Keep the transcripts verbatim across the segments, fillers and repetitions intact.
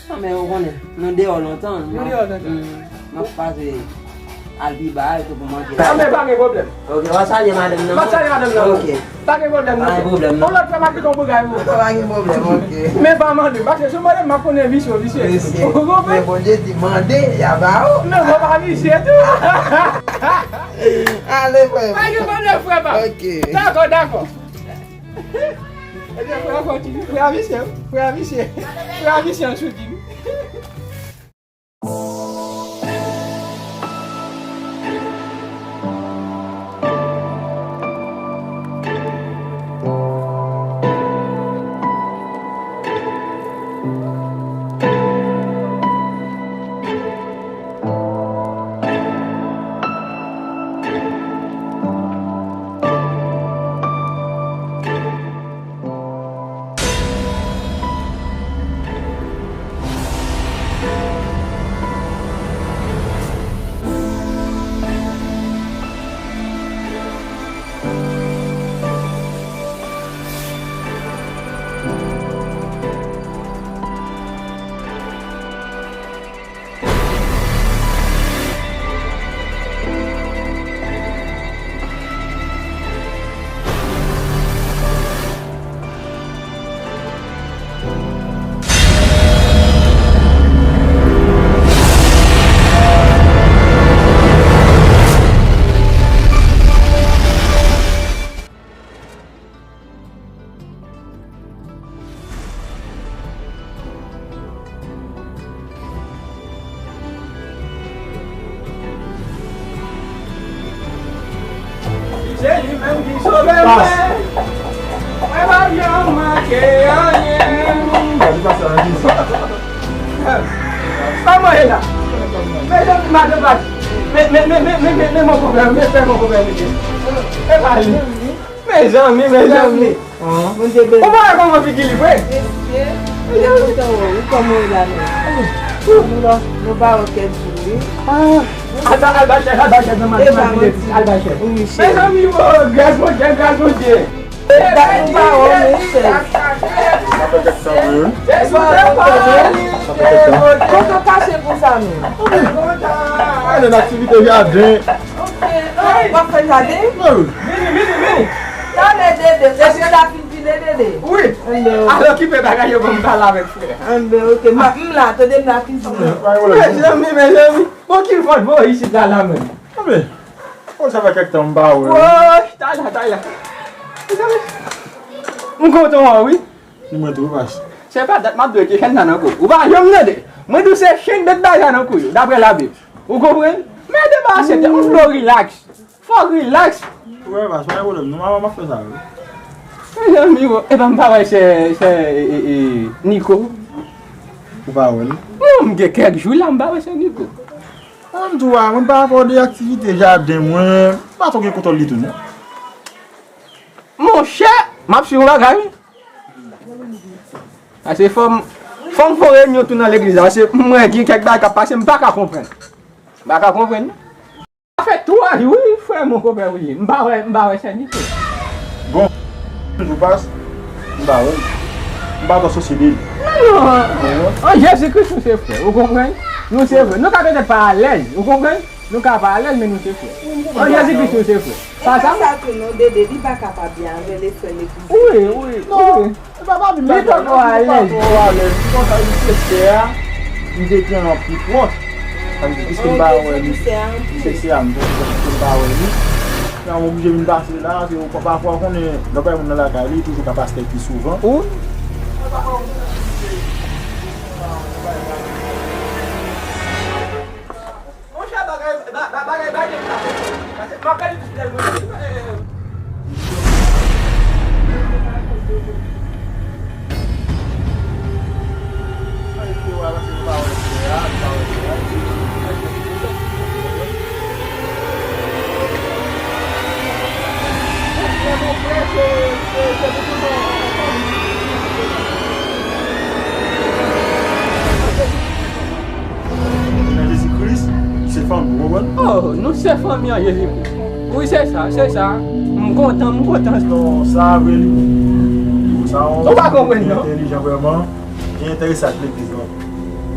Non, men ou konnen, nou deyò lontan. Nou deyò lontan. M ap pase al pi ba a tou pou manje. Non, men pa gen pwoblèm. Ok, w a salye madanm nan. M ap salye madanm nan. Ok. Pa gen pwoblèm non. Pa gen pwoblèm non. Yon lòt fwa m ap kite w bagay pou ou. Pa gen pwoblèm, ok. Men pa mande m, paske si w mande m, m ap konnen visye w visye. Visye. Ou konprann? Men Bondye di mande, y a ba ou. Men mwen pa visye tou. Ale, frè m. Pa gen pwoblèm, frè pa m. Ok. Dakò, dakò. Ebyen, frè a fò di wi. Frè a visye wi. Frè a visye. Frè a visye anchou di wi. Se li menm ki sove mwen. Mwen pa janm manke anyen. Kòman e la? Mezanmi, madan Bati. Men, men, men, men, men, men, men, mon konpè, men fè mon konpè, mesye. E pa li. Mezanmi, mezanmi. Bondye beni. Ou pa wè kòman figi li vre? Mesye, mwen kontan wè w wi, kòman w ye la menm? Nou la, nou pa wè kèk jou wi. Ah, al ba, al ba chèch, al ba chèch, non, madanm, al ba chèch. Mezanmi, oh, gras Bondye, gras Bondye. Nou pa wè w, mesye. Sa fè kèk tan vre wi. Jezi, se pa li. Sa fè kèk tan. Kote w kache konsa menm? Ale nan aktivite jaden. Ok, oh, w ap fè jaden? Wi. Vini, vini, vini. Talè, Dede, èske ta fin vide, Dede? Wi. Anben, ok. Al okipe bagay yo, ban m pale avèk frè. Anben, ok. M ap, m la, tande m la, kizine. Mezanmi, mezanmi. Bon, ki vant voye isit la, la menm? Anben, oh, sa fè kèk tan m pa wè. Woy, talè, talè. Mezanmi, m kontan wè w, wi. Ni mwen tou, pas. Se pa dat m ap dwe te chèn nan nan kou. Ou pa janm tande. Mwen di w se chèn bèt bagay nan kou yo, daprè Labib. Ou konprann? Men depa se te yon flo rilaks. Fò rilaks. Ou wè, pas, pa gen pwoblèm. Non, maman, m ap fè sa, wi. Mezanmi, wo, epa m pa wè se, se, e, e, e, Niko. Ou pa wè l? Non, m gen kèk jou la, m pa wè se Niko. Mwen tou a, mwen pa fè w de aktivite jaden mwen. M pa twò gen kontwòl li tou, non. Monchè, m ap swiv yon bagay, wi. Pase fò m, fò m fè yon reyinyon tou nan legliz la, pase m wè gen kèk bagay k ap pase, m pa ka konprann. M pa ka konprann, non. Sa fè twa jou, wi, frè m, yon konpè ou ye. M pa wè, m pa wè sè Niko. Bon, m pa, m pa wè l. M pa twò sosye de li. Non, non. An Jezi Kris, nou se frè, ou konprann? Nou se frè. Nou ka petèt pa alèz, ou konprann? Nou ka pa alèz, men nou se frè. An Jezi Kris, nou se frè. Pa sa? E pa sa tou non, Dede, li pa kapab byen avè le frè legliz. Wi, wi, wi. Li poko alèz. Li konsa, li se sè a, m te gen anpil pwòch. Sa vle di, piske m pa wè li, se sè a, m te gen anpil pwòch, piske m pa wè li. Nan m oblije vin pase la, se pafwa w konnen, lè w pa wè moun nan lakay li, toujou ka pase ki souvan. Monchè, bagay, ba-, ba-, bagay, bagay, m ap gade tout lè mwen. Nan Jezi Kris, nou se fanmi, ou konprann? Oh, nou se fanmi an Jezi Kris. Wi, se sa, se sa. M kontan, m kontan. Non, sa vre li. Li sa, ou pa konprann, non? Entèlijan vrèman. Li enterese ak legliz lan.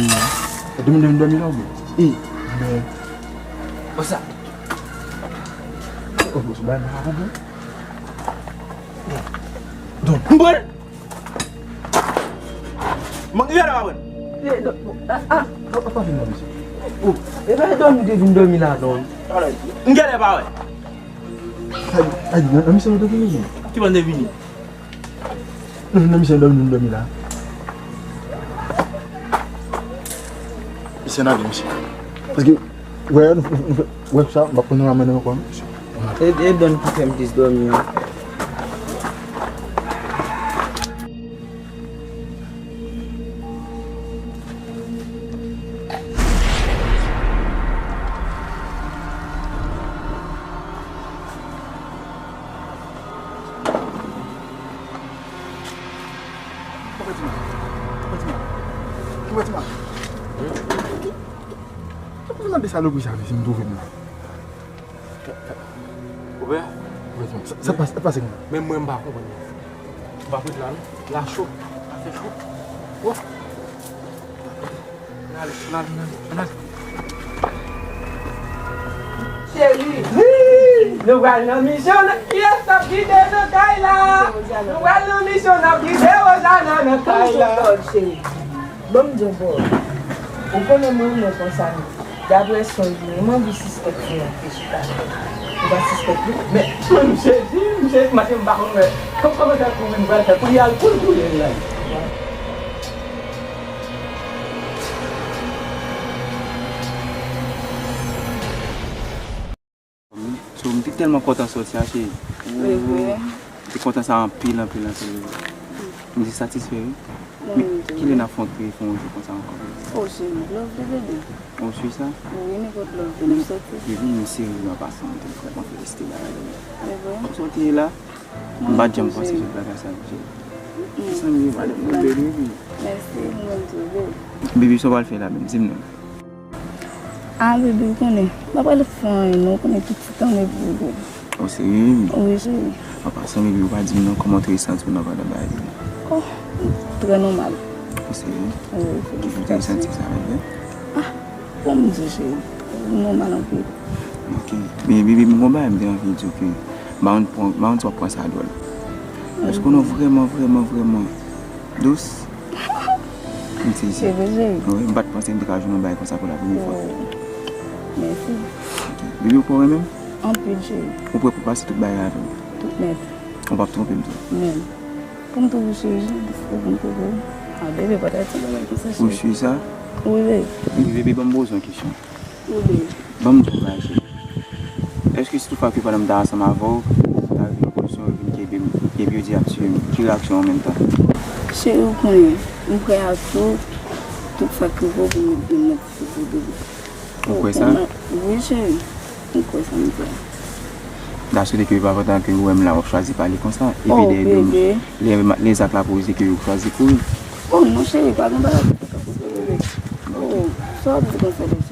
dòmi la. Dòmi, dòmi, dòmi la, ou byen? E, byen. Konsa. Oh, bon, se bagay la, bon. Don. Bon. Manke gade pa wè. E, do, a, a, a, pa vin nan, mesye. Oh, e pa dòmi te vin dòmi la, non. M genlè pa wè. Ay, ay, nan, nan misyon nou te vini. Ki ban te vini? Non, nan misyon dòmi, nou dòmi la. Misye nan vi, misye. Paske, wè, nou, nou, nou, wè sa, m ap pran nan la men ankò, non? E, e Don ki fè m plis dòmi ankò. Konprann ti mal. Konprann ti mal. Konprann ti mal. Ki, ki, ki, ki pou mande salopri sa, si m twouve m la? Ou wè? Sa, sa pas-, sa pase kòman? Menm mwen, m pa konprann. M pa ret la, non. La cho. La fè cho. Oh. N ale, n ale, n ale, n ale. Cheri, nou pral nan misyon, n-, kiyès k ap kite nan kay la? Nou pral nan misyon, n ap kite Rozana nan kay la. Ban m di w, bro. Ou konnen mwen renmen konsa, men daprè sonj mwen, m anvi sispèk fi an ki chita la. Ou pa sispèk li? Men, men, m sezi, m sezi, maten m pa konn wè. Kòm, kòman sa kouri m pral fè pou li al kouri touye l la? So, m te tèlman kontan sòti a, cheri. Wi, wi. M te kontan sa anpil, anpil, anpil. M te satisfè, wi. Men, kilè n ap fè yon, fè yon jou konsa ankò? Oh, cheri, love de bebe. Ou swi sa? Wi, nenpòt love de nou sòti. Bebe, m serye an pasan, m te vrèman felisite bagay yo. Wi, wi. Kòm sa w te ye la, m pa t janm panse sou bagay sa, cheri. Mezanmi, madanm mwen bèl, wi. Mèsi, mwen tou, bebe. Bebe, sa w pral fè la menm? Di m non. Ah, bebe, ou konnen, m pa pral fè anyen non, ou konnen pitit an e pou ou. O serye, bebe? Wi, cheri. An pasan, bebe, ou pa di m non, kòman w te santi w nan pandan bagay yo? Oh, trè nòmal. O serye? Wi, felisitasyon. Kòman w te santi sa, bebe? Ah, kòm m di, cheri, nòmal anpil. Ok. Men, bebe, m gon bagay m te anvi di w ke m pa konn pran, m pa konn si w ap pran sa dwòl. Paske w non vrèman, vrèman, vrèman dous. M sezi. Se vre, cheri? Wi, m pa t panse m te ka jwenn yon bagay konsa pou la premye fwa. Oh. Mèsi. Ok. Bebe, ou kwè w renmen m? Anpil, cheri. Ou prè pou pase tout bagay avè m? Tout nèt. Ou p ap twonpe m tou? Men, pou m twouve w, cheri, jan pou m twouve w. A, bebe, pa ta ti bagay konsa, cheri. Ou si sa? Wi, bebe. Bebe, ban m poze w yon kesyon. Wi, bebe. Ban m di w yon bagay, cheri. Èske si toutfwa ke pandan m ta ansanm avè w, ou ta rive nan kondisyon yo vin kenbe m, epi yo di y ap tiye m, ki reyaksyon w an menm tan? Cheri, ou konnen, m prè ak tou, tout sa k rive w pou m met men m nan ti sou do w. Ou kwè sa? Wi, cheri. M kwè sa m di a. M ta swete ke epa pandan ke ou wè m la, w ap chwazi pale konsa. Epi Oh, dèyè do m, bebe. lè, lè zak la poze ke ou chwazi kouri. Oh, non, cheri, pa gen bagay konsa, bebe. Oh, sa w ap di konsa, bebe?